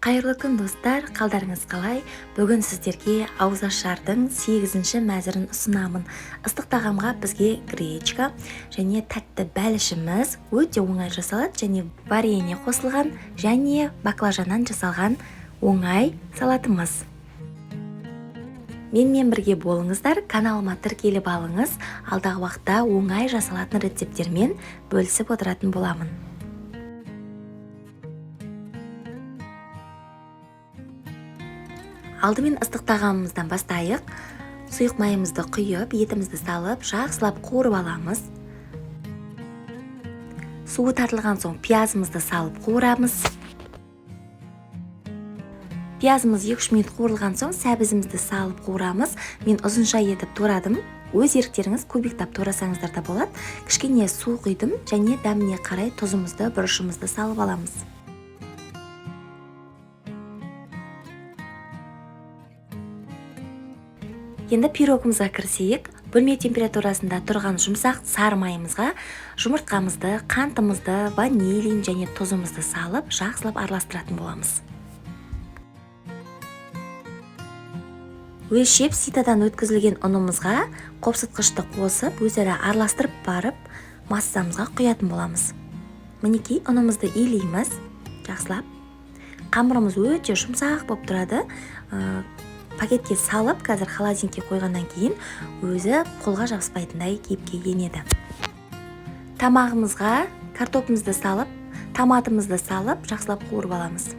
Қайырлы күн, достар! Қалдарыңыз қалай? Бүгін сіздерге ауызашардың 8-ші мәзірін ұсынамын. Ыстық тағамға бізге гречка және тәтті бәлішіміз өте оңай жасалады, және варенье қосылған және баклажаннан жасалған оңай салатымыз. Менімен бірге болыңыздар, каналыма тіркеліп алыңыз. Алдағы уақытта оңай жасалатын рецепттермен бөлісіп отыратын боламын. Алдымен ыстық тағамымыздан бастайық. Сұйық майымызды құйып, етімізді салып, жақсылап қуырып аламыз. Суы тартылған соң пиязымызды салып қуырамыз. Пиязымыз 2-3 минут қуырылған соң сәбізімізді салып қуырамыз. Мен ұзынша етіп турадым. Өз еріктеріңіз, кубиктап турасаңыздар да болады. Кішкене су құйдым және дәміне қарай тұзымызды, бұрышымызды салып аламыз. Енді пирогымызға кірісейік. Бөлме температурасында тұрған жұмсақ сары майымызға жұмыртқамызды, қантымызды, ванилин және тұзымызды салып, жақсылап араластыратын боламыз. Өлшеп ситадан өткізілген ұнымызға қопсытқышты қосып, өзара араластырып барып, массамызға құятын боламыз. Мінекей, ұнымызды илейміз жақсылап. Қамырымыз өте жұмсақ болып тұрады. Пакетке салып, қазір холодильникке қойғаннан кейін өзі қолға жабыспайтындай кейіпке енеді. Тамағымызға картопымызды салып, томатымызды салып, жақсылап қуырып аламыз.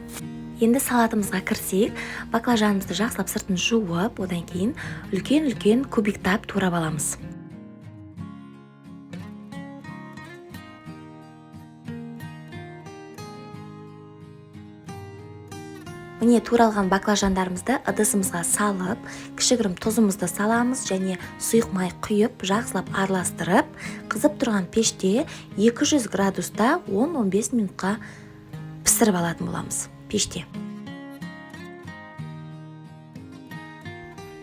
Енді салатымызға кірсек, баклажанымызды жақсылап сыртын жуып, одан кейін үлкен-үлкен кубиктап турап аламыз. Міне, туралған баклажандарымызды ыдысымызға салып, кішігірім тұзымызды саламыз және сұйық май құйып, жақсылап араластырып, қызып тұрған пеште 200 градуста 10-15 минутқа пісіріп алатын боламыз пеште.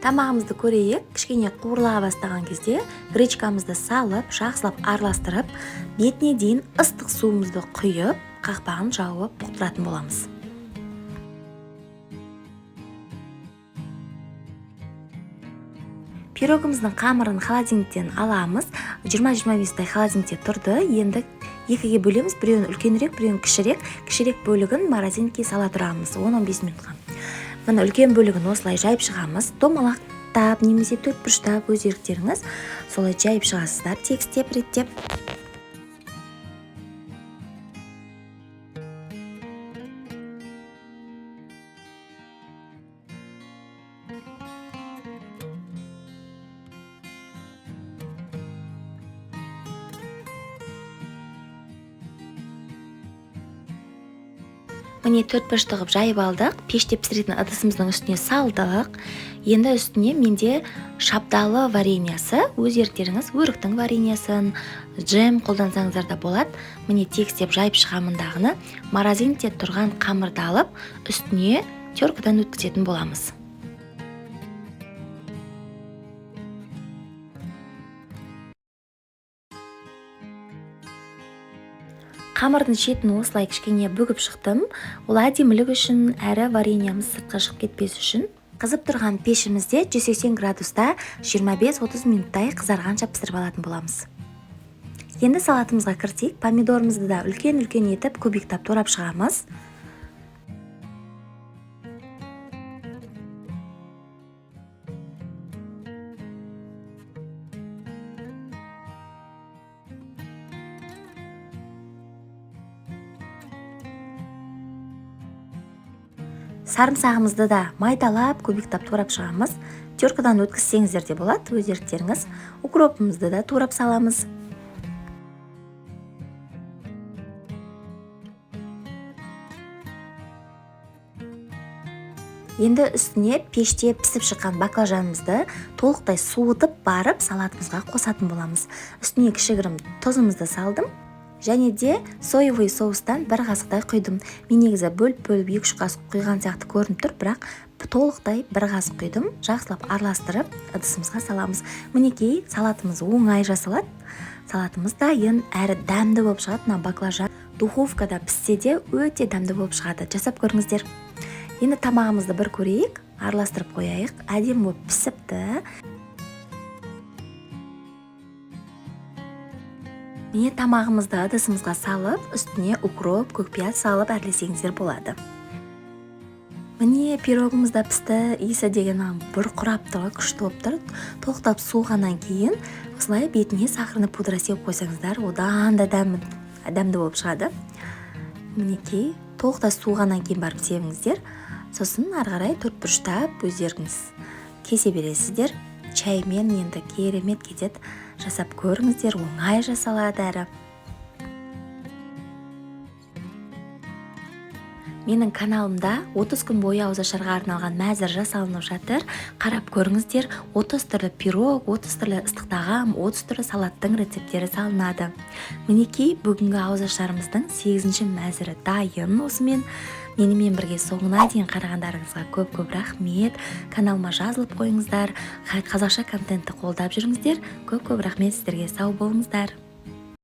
Тамағымызды көрейік. Кішкене қуырыла бастаған кезде гречкамызды салып, жақсылап араластырып, бетіне дейін ыстық суымызды құйып, қақпағын жауып бұқтыратын боламыз. Пирогымыздың қамырын холодильниктен аламыз. 20-25 холодильникте тұрды. Енді екіге бөлеміз. Біреуін үлкенірек, біреуін кішірек. Кішірек бөлігін морозильникке сала тұрамыз 10-15 минутқа. Міне, үлкен бөлігін осылай жайып шығамыз. Домалақтап немесе төрт бұрыштап, өз еріктеріңіз, солай жайып шығасыздар, тегістеп, реттеп. Міне, төрт бұрышты қылып жайып алдық. Пеште пісіретін ыдысымыздың үстіне салдық. Енді үстіне менде шабдалы вареньясы, өз еріктеріңіз өріктің вареньясын, джем қолдансаңыздар да болады. Міне, тегістеп жайып шығамын дағыны. Морозильникте тұрған қамырды алып, үстіне теркадан өткізетін боламыз. Қамырдың шетін осылай кішкене бүгіп шықтым. Ол әдемілік үшін, әрі вареньямыз сыртқа шығып кетпес үшін. Қызып тұрған пешімізде 180 градуста 25-30 минуттай қызарғанша пісіріп алатын боламыз. Енді салатымызға кірсек, помидорымызды да үлкен-үлкен етіп кубиктап турап шығамыз. Сарымсағымызды да майдалап, кубиктап турап шығамыз. Теркадан өткізсеңіздер де болады, өз еріктеріңіз. Укропымызды да турап саламыз. Енді үстіне пеште пісіп шыққан баклажанымызды толықтай суытып барып салатымызға қосатын боламыз. Үстіне кішігірім тұзымызды салдым. Және де соевый соустан бір қасықтай құйдым. Мен негізі бөліп-бөліп 2-3 қасық құйған сияқты көрініп тұр, бірақ толықтай бір қасық құйдым. Жақсылап араластырып ыдысымызға саламыз. Мінекей, салатымыз оңай жасалады. Салатымыз дайын, әрі дәмді болып шығады. Мына баклажан духовкада піссе де өте дәмді болып шығады. Жасап көріңіздер. Енді тамағымызды бір көрейік, араластырып қояйық. Әдемі болып пісіпті. Міне, тамағымызды ыдысымызға салып, үстіне укроп, көк пияз салып әрлесеңіздер болады. Міне, пирогымыз да пісті. Иісі деген бұрқырап тұр ғой, күшті болып тұр. Тоқтап суығаннан кейін осылай бетіне сахарный пудра сеуіп қойсаңыздар, одан да дәмі дәмді болып шығады. Мінекей, толықтай суығаннан кейін барып себіңіздер. Сосын ары қарай төрт бұрыштап өздеріңіз кесе бересіздер. Чаймен енді керемет кетеді. Жасап көріңіздер, оңай жасалады әрі. Менің каналымда 30 күн бойы ауызашарға арналған мәзір жасалынып жатыр, қарап көріңіздер. 30 түрлі пирог, 30 түрлі ыстық тағам, 30 түрлі салаттың рецепттері салынады. Мінекей, бүгінгі ауызашарымыздың сегізінші мәзірі дайын. Осымен менімен бірге соңына дейін қарағандарыңызға көп көп рахмет. Каналыма жазылып қойыңыздар, қазақша контентті қолдап жүріңіздер. Көп көп рахмет сіздерге, сау болыңыздар.